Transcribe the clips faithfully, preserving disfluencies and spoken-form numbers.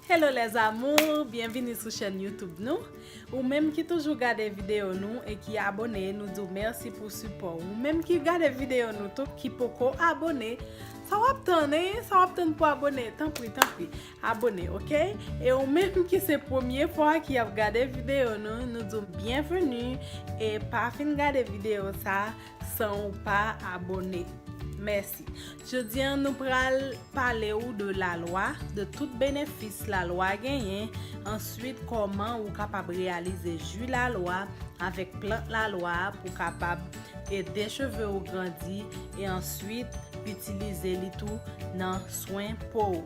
Hello les amours, byenvini sou chèn YouTube nou. Ou menm ki toujou gade videyo nou e ki abone, nou di w mèsi pou sipò w. Ou menm ki gade videyo nou tou, ki poko abone, sa w ap tann, hein? Sa w ap tann pou abone? Tanpri, tanpri, abone, oke? E ou menm ki se premye fwa ki ap gade videyo nou, nou di w byenveni e pa fin gade videyo sa san ou pa abone. Mèsi. Jodi a, nou pral pale w de lalwa, de tout benefis lalwa genyen, answit kòman ou kapab reyalize ji lalwa avèk plant lalwa a pou kapab ede cheve w grandi, e answit itilize li tou nan swen po w.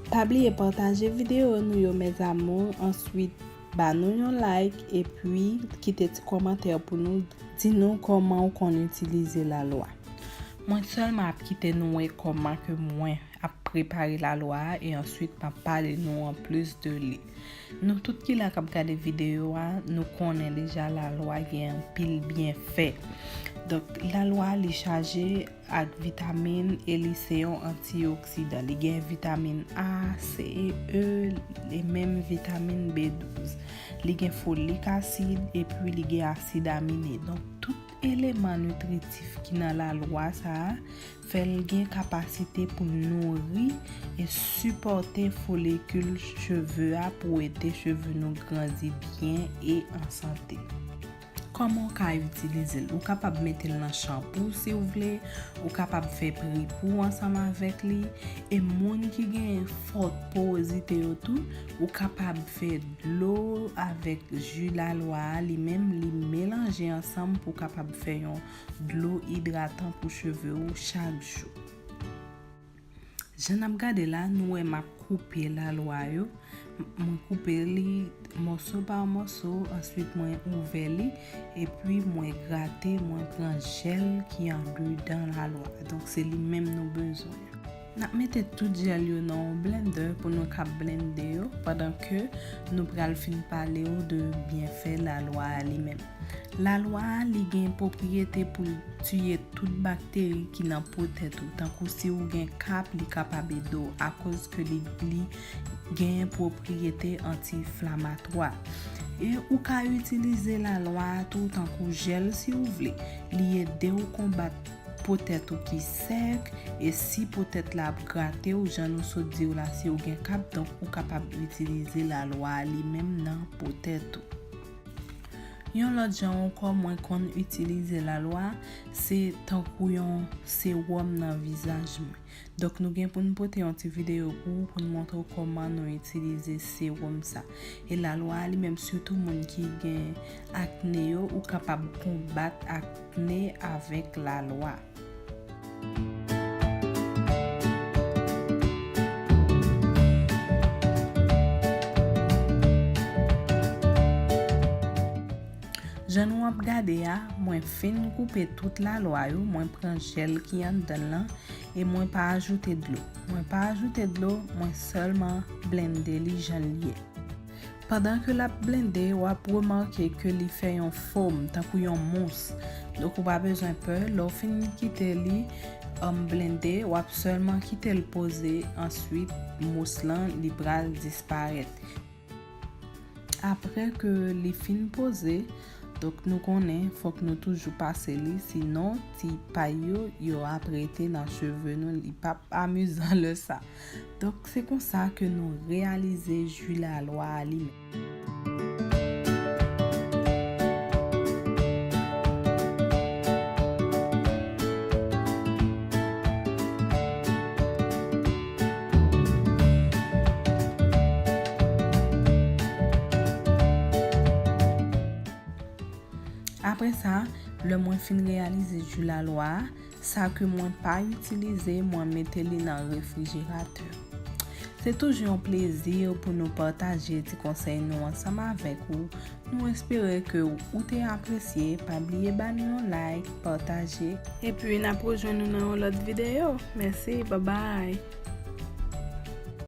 Pa bliye pataje videyo nou yo, mes amours, answit ba nou yon like, epi kite ti kòmantè pou nou di nou kòman w konn itilize lalwa. Mwen sèlman ap kite nou wè kòman ke mwen ap prepare lalwa a, e answit m ap pale nou an plis de li. Nou tout ki la k ap gade videyo a, nou konnen deja lalwa gen anpil byenfè. Donk, lalwa li chaje ak vitamin e li se yon antioksidan. Li gen vitamin A, C, E e menm vitamin B douz. Li gen folik asid epi li gen asid amine. Donk, tout eleman nitritif ki nan lalwa sa a fè l gen kapasite pou l nouri e sipòte folikil cheve a pou ede cheve nou grandi byen e an sante. Kòman w ka itilize l? Ou kapab mete l nan chanpou si w vle, ou kapab fè pri pou w ansanm avèk li, e moun ki gen fòt porozite yo tou, ou kapab fè dlo avèk ji lalwa a, li menm li melanje ansanm pou w kapab fè yon dlo idratan pou cheve w chak jou. Jan n ap gade la, nou wè m ap koupe lalwa yo. M-, mwen koupe li mòso pa mòso, answit mwen ouvè li, epi mwen grate, mwen pran jèl ki andedan lalwa. Donk, se li menm nou bezwen. N ap mete tout jèl yo nan yon blendè pou nou kab blende yo, pandan ke nou pral fin pale w de byenfè lalwa a li menm. Lalwa a, li gen pwopriyete pou l tiye tout bakteri ki nan po tèt ou, tankou si ou gen kap, li kapab ede w akoz ke li, li gen pwopriyete anti-enflamatwa. E ou ka itilize lalwa a tou tankou jèl si ou vle. Li ede w konbat po tèt ou ki sèk, e si po tèt la ap grate w, jan nou sot di w la, si ou gen kap, donk ou kapab itilize lalwa a li menm nan po tèt ou. Yon lòt jan ankò mwen konn itilize lalwa, se tankou yon sewòm nan vizaj mwen. Donk, nou gen pou n pote yon ti videyo pou ou, pou n montre w kòman nou itilize sewòm sa. E lalwa a li menm, sitou moun ki gen akne yo, ou kapab konbat akne avèk lalwa. Jan nou ap gade a, mwen fin koupe tout lalwa yo, mwen pran jèl ki anndan l lan e mwen pa ajoute dlo. Mwen pa ajoute dlo, mwen sèlman blende li jan l ye. Pandan ke l ap blende, w ap remake ke li fè yon fòm, tankou yon mous. Donk, ou pa bezwen pè. Lè w fin kite li, um, blende, w ap sèlman kite l poze. Answit, mous lan, li pral disparèt. Apre ke li fin poze, donk, nou konnen, fòk nou toujou pase li, sinon, ti pay yo, yo ap rete nan cheve nou, li p ap amizan lè sa. Donk, se konsa ke nou reyalize ji lalwa a li menm. Apre sa, lè mwen fin reyalize ji lalwa a, sa ke mwen pa itilize, mwen mete li nan refrijeratè. Se toujou yon plezi pou nou pataje ti konsèy nou ansanm avèk ou. Nou espere ke ou te apresye. Pa bliye ba nou yon like, pataje. Epi n ap rejwenn nou nan yon lòt videyo. Mèsi, babay.